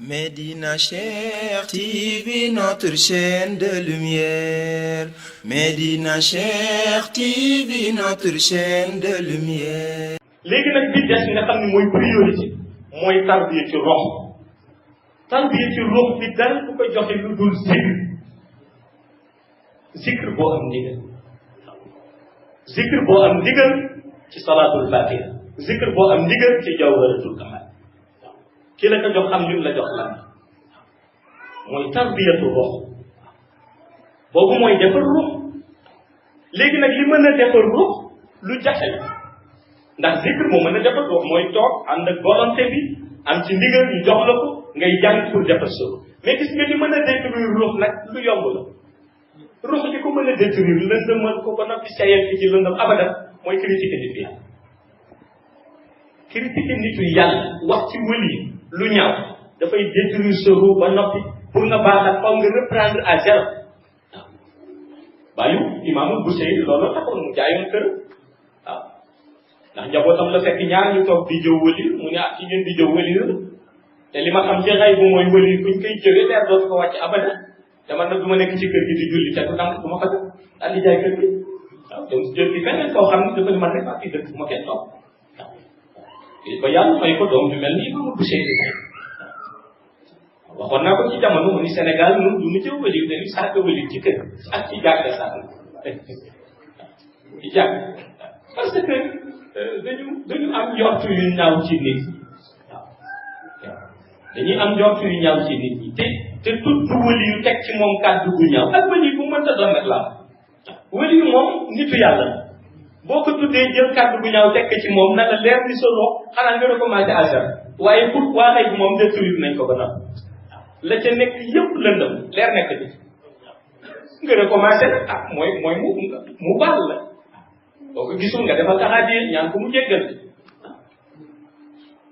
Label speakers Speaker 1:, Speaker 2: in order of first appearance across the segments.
Speaker 1: Médina Cheikh TV, notre chaîne de lumière. Médina Cheikh TV, notre chaîne de lumière.
Speaker 2: léegi nag bi des nga xam ne mooy priorité mooy tarbiya ci rox tarbiya ci rox bi dara bu ko joxe lu dul zikr boo am ndigal zikr boo am ndigal ci salaatul fatiha zikr boo am ndigal ci jawharatul kamal ki la ko jox xam lim la jox lan mooy tarbiyatu rox boobu mooy defar rox léegi nag li mën a defar rox lu jafe la ndax zikr moo mën a defar rox mooy toog ànd ak volonté bi am ci ndigal ñu jox la ko ngay jàng pour defar solo mais gis nga li mën a détruire rox nag lu yomb la rox li ko mën a détruire lëndëmal ko ba noppi sayal fi ci lëndëm abadan mooy critiquer nitu yàlla critiquer nitu yàlla wax ci wëli lu ñaaw dafay détruire sa rox ba noppi pour nga baaxal faw nga reprendre à zéro waaw bàyyu imaamul Buseyri loolu taxoon mu jaayoon kër waaw ndax njabootam la fekk ñaar ñu toog di jëw wëli mu ne ci ngeen di jëw wëli la te li ma xam ci xay bu mooy wëli buñ koy jëwee leer dootu ko wàcc abada dama nag du ma nekk ci kër gi di julli te du ndànk du ma ko def daal di jaay kër gi waaw donc jël fi feneen koo xam ne dafa ni man rek ak fi dëkk bu ma kenn toog waaw ba yàlla may ko doom ju mel ni imaamul Buseyri waxoon naa ko ci jamono mu ni Sénégal ñun du ñu jëw wëli dañuy saaga wëli ci kër ak ci jàkk sax ci jàkk parce que dañu am njort yu ñaaw ci nit ñi waaw dañuy am njort yu ñaaw ci nit ñi te tudd wëli yu teg ci moom kàddu gu ñaaw ak wëli bu mënta doon nag la wëli yu moom nitu yàlla boo ko tuddee jël kàddu gu ñaaw teg ci moom na la leer ni sa rox xanaa nga recommencé à zéro waaye pour waaxay bi moom détruire nañ ko ba noppi la ca nekk yëpp lëndëm leer nekk bi nga recommencé nag ah mooy mu baal la boo ko gisul nga defal taxadir ñaan ko mu jéggal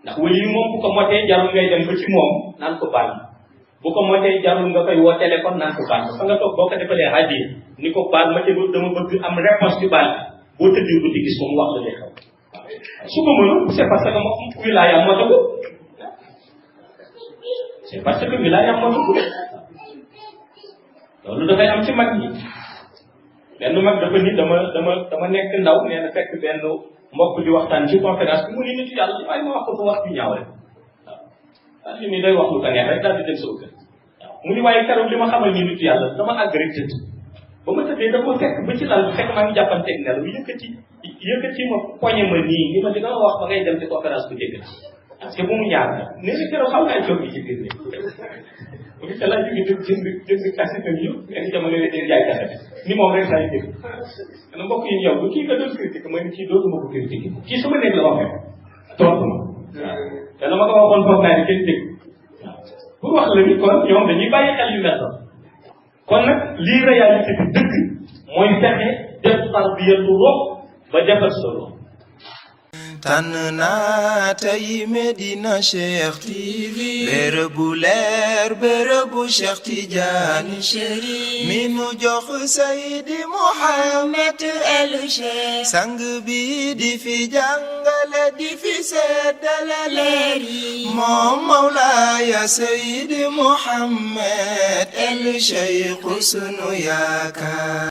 Speaker 2: ndax wëli yu moom bu ko motee jarul ngay dem ba ci moom naan ko baal bu ko motee jarul nga koy woo téléphone naan ko baal fa nga toog boo ko defalee hadir ni ko baal ma te dama bëgg am réponse ci baal boo tëddee guddi gis ko mu wax la lay xew su ko mënul c'est parce que moom wilaaya moo tagu c'est parce que wilaaya moo tagu loolu dafay am ci mag ñi benn mag dafa ni dama nekk ndaw nee na fekk benn mbokk di waxtaan ci conférence bi mu ni nitu yàlla waaye ma wax ko fa wax bi ñaaw rek waaw daal di ni day wax lu ko neex rek daal di dem sa kër waaw mu ni waaye keroog li ma xamal ni nitu yàlla dama àgg rek tëdd ba ma tëddee dafa fekk ba ci lal fekk maa ngi jàppanteeg nelaw yëkkati ma poñe ma nii ni ma di dama wax ba ngay dem ci conférence bu dégg parce que bu mu ñaar la nee na keroog xam naa jóg ci biir bu ngi ca laa jóge jënd kasetam yëpp benn jamono yi jaay kaset ni moom rek saa yu dégg ana mbokk yi yow du kii nga doon critique ma ni kii dootuma ko critique kii sama néeg la waxee tontu ma te la ma ko waxoon foog naa ni kenn dégg pour wax la ni kon ñoom dañuy bàyyi xel yu mel noonu kon nag lii réalité bi dëgg mooy fexe def tarbiyatu rox ba defar sa rox
Speaker 1: tànn naa tey Médina Cheikh TV bërëbu leer bërëbu Cheikh Tidiane Chérif mi nu jox Seydi Mouhamed El Cheikh sang bi di fi jàngale di fi seddale leer yi moom Mawlaaya Seydi Mouhamed El Cheikh sunu yaakaar